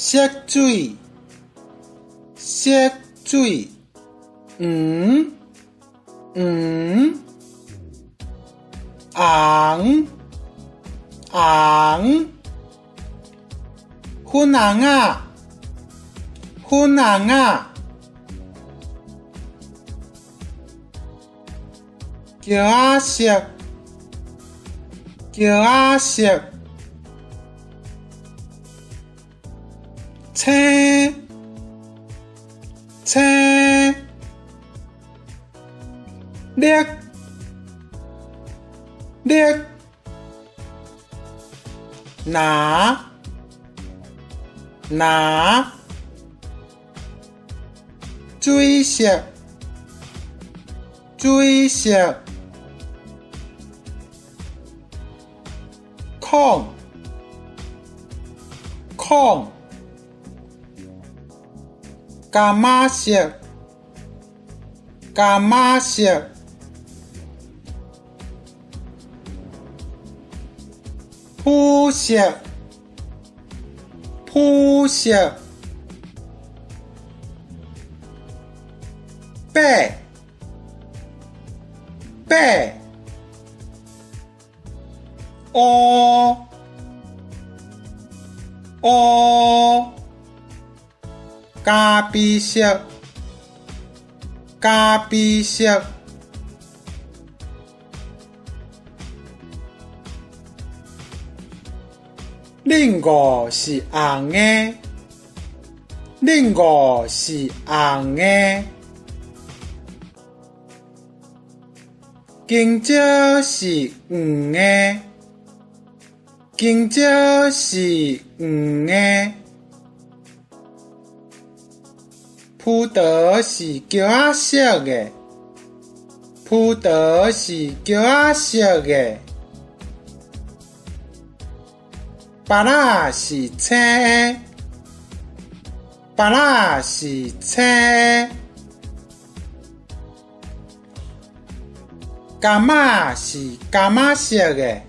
色水，色水，黃，黃，紅，紅，粉紅仔，粉紅仔，橋仔色，橋仔色，青，青，綠，綠，藍，藍，水色，水色，空，空，柑仔色，柑仔色，膚色，膚色，白，白，烏，烏，咖啡色，咖啡色，冷五是紅的，冷五是紅的。香蕉是黃的，香蕉是黃的。葡萄是橘仔色的，葡萄是橘仔色的。芭樂是青的，芭樂是青的。柑仔是柑仔色的，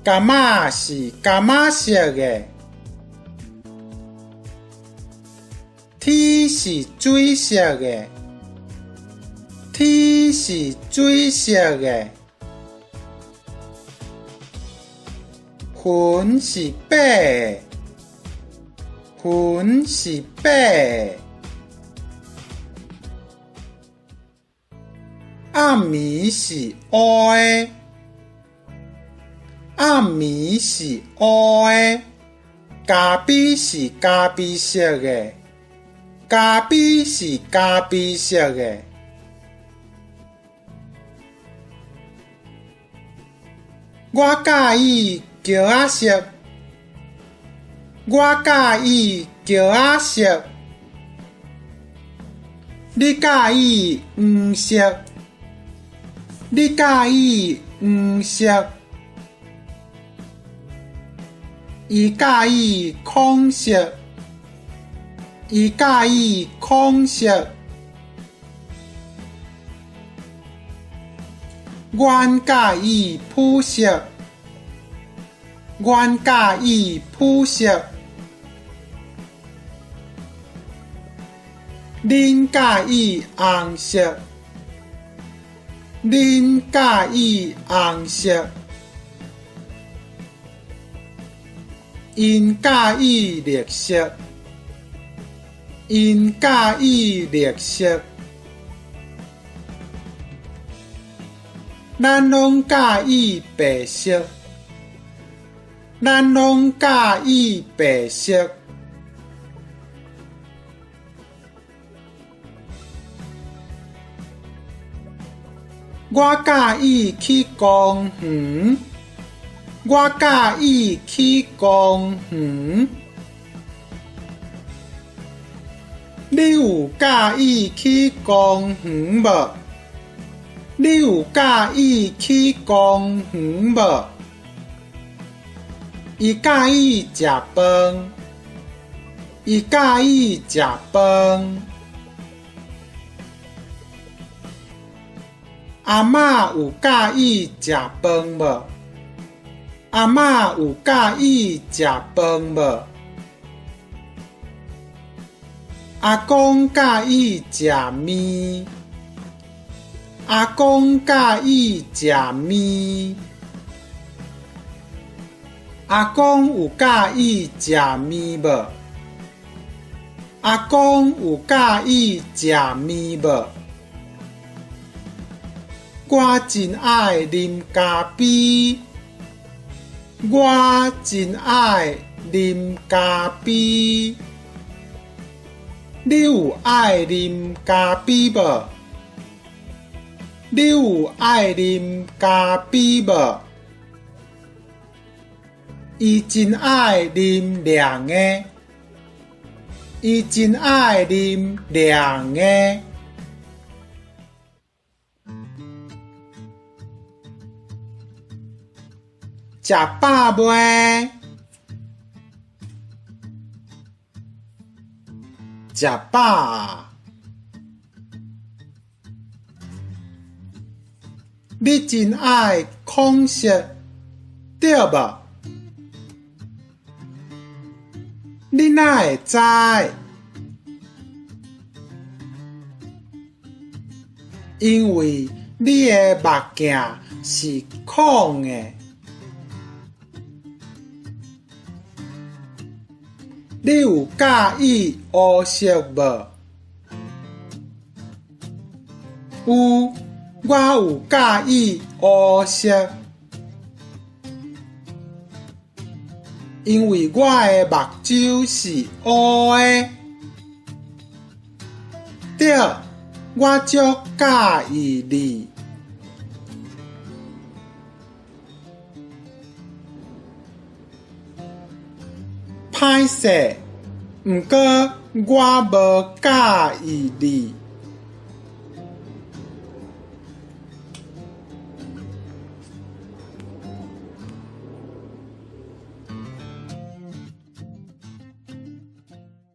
柑仔是柑仔色的。天是水色的，天是水色的。雲是白的，雲是白的。暗暝是烏的，暗暝是烏的。咖啡是咖啡色的，咖啡是咖啡色的。我佮意橘仔色，我佮意橘仔色。你佮意黃色，你佮意黃色。伊佮意紺色，伊佮意紺色。阮佮意殕色，阮佮意殕色。恁佮意紅色，恁佮意紅色。𪜶佮意綠色，𪜶佮意綠色。咱攏佮意白色，咱攏佮意白色。我佮意去公園，我佮意去公園。你有佮意去公園無？你有佮意去公園無？伊佮意食飯，伊佮意食飯。阿嬤有佮意食飯無？阿嬤有佮意食飯無？阿公佮意食麵。阿公佮意食麵。阿公有佮意食麵無？阿公有佮意食麵無？我真愛啉咖啡。我真愛啉咖啡。你有愛啉咖啡無？你有愛啉咖啡無？伊真愛啉涼的。伊真愛啉涼的。食飽未？食飽啊！你真愛紘色，對無？你哪會知？因為你的目鏡是紘的。你有佮意烏色無？有，我有佮意烏色，因為我的目睭是烏的。對，我足佮意你。歹勢，毋過我無佮意你。